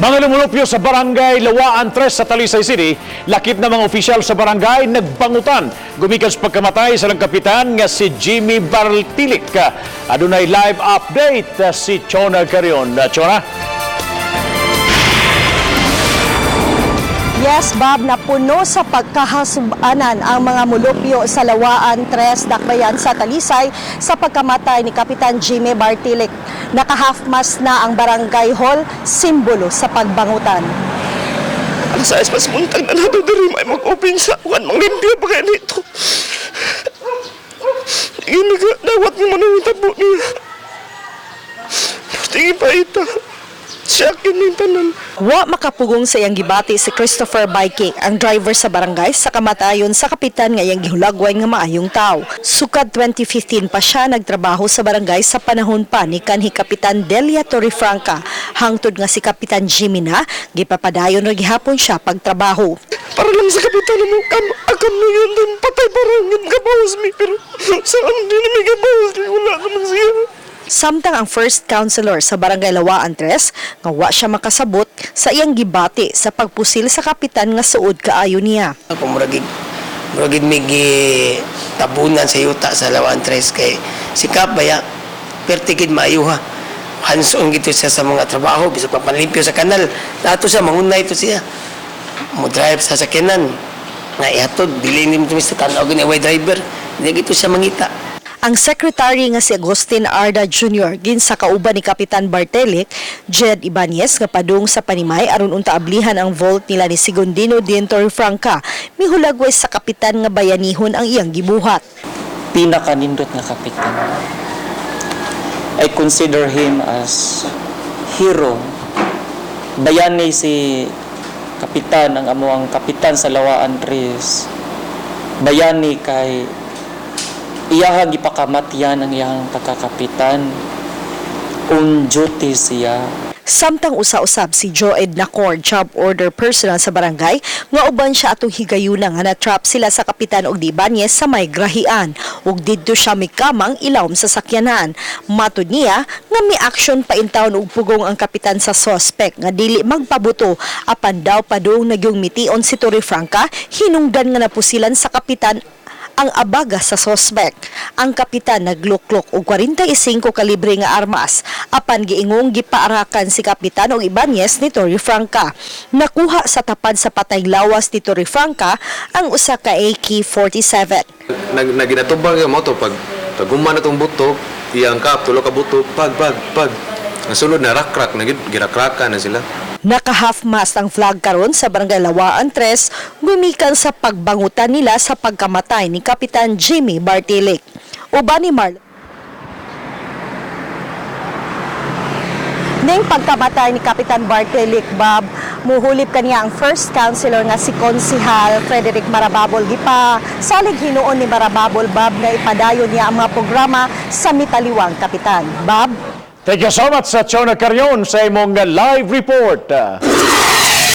Mga lumulupyo sa Barangay Lawaan 3 sa Talisay City, lakip na mga opisyal sa barangay nagbangutan gumikan sa pagkamatay sa lang kapitan nga si Jimmy Bartilik. Adunay live update si Chona Carion. Chona? Yes, Bob, napuno sa pagkahasubanan ang mga mulupyo sa Lawaan 3, Dakbayan sa Talisay sa pagkamatay ni Kapitan Jimmy Bartilik. Naka-half-mast na ang barangay hall, simbolo sa pagbangutan. Alas 6 pas muntag na nato diri may mag-open sa kuan manglimpyo pa kay dito. Tingin ka dawat mo man ang tabo niya. Tingin pa ita. Siya kini tanan. Wa makapugong sa iyang gibati si Christopher Biking, ang driver sa barangay, sa kamatayon sa kapitan nga iyang gihulagway nga maayong tao. Sukad 2015 pa siya nagtrabaho sa barangay sa panahon pa ni kanhi Kapitan Delia Torrefranca. Hangtod nga si Kapitan Jimmy na, gipapadayon ra gihapon siya pagtrabaho. Para lang sa kapitan mo kam akam na yun din patay para ngin kabawas mi pero sa am di na mi kabawas kay wala naman siya. Samtang ang first counselor sa Barangay Lawaan 3 nga wa siya makasabot sa iyang gibati sa pagpusil sa kapitan nga suod kaayo niya. Ako muragid may tabunan sa yuta sa Lawaan Tres kay si Kap baya perti gid maayo ha. Hands-on gito siya sa mga trabaho bisag papanlimpyo sa kanal. Nato siya mangunay to siya. Mo drive sa sakyanan nga ihatod dili ni mo Mr. Tanaw gani way driver. Hindi gito siya mangita. Ang secretary nga si Agustin Arda Jr. ginsa kauban ni Kapitan Bartelik, Jed Ibanez nga padung sa Panimay aron unta ablihan ang vault nila ni Segundino Din Torrefranca, mihulagway sa kapitan nga bayanihon ang iyang gibuhat. Pinakanindot nga kapitan. I consider him as hero. Bayani si kapitan, ang amo ang kapitan sa Lawaan Tres. Bayani kay iyahang ipakamatyan ang iyahang pagkakapitan. On duty siya. Samtang usa-usab si Joed Nacor, job order personnel sa barangay, nga uban siya atong higayuna nga na-trap sila sa kapitan og di Ibanez sa may grahian ug didto siya mikamang ilawom sa sakyanan. Matud niya nga mi action pa intawon og pugong ang kapitan sa suspect nga dili magpabuto, apan daw padung nagyong mition si Torrefranca, hinungdan nga napusilan sa kapitan ang abaga sa sospek. Ang kapitan nagluklok og 45 kalibre nga armas apan giingong gipaarakan si kapitan og Ibanez ni Torrefranca. Nakuha sa tapad sa patay lawas ni Torrefranca ang usa ka AK-47. Nag naginatubang yung moto pag taguma na tong butok iyang kap tulo ka butok pag pag pag ang sulod na rakrak na gid girakrakan na sila. Naka-half-mast ang flag karon sa Barangay Lawaan 3 gumikan sa pagbangutan nila sa pagkamatay ni Kapitan Jimmy Bartilik. Uban ni Marlon Ning pagkamatay ni Kapitan Bartelik, Bob, muhulip kaniya ang first counselor nga si Konsihal Frederick Marababol. Gipa salig hinuon ni Marababol, Bob, nga ipadayon niya ang mga programa sa mitaliwang kapitan. Bob? Thank you so much sa Chona Carion sa imong live report.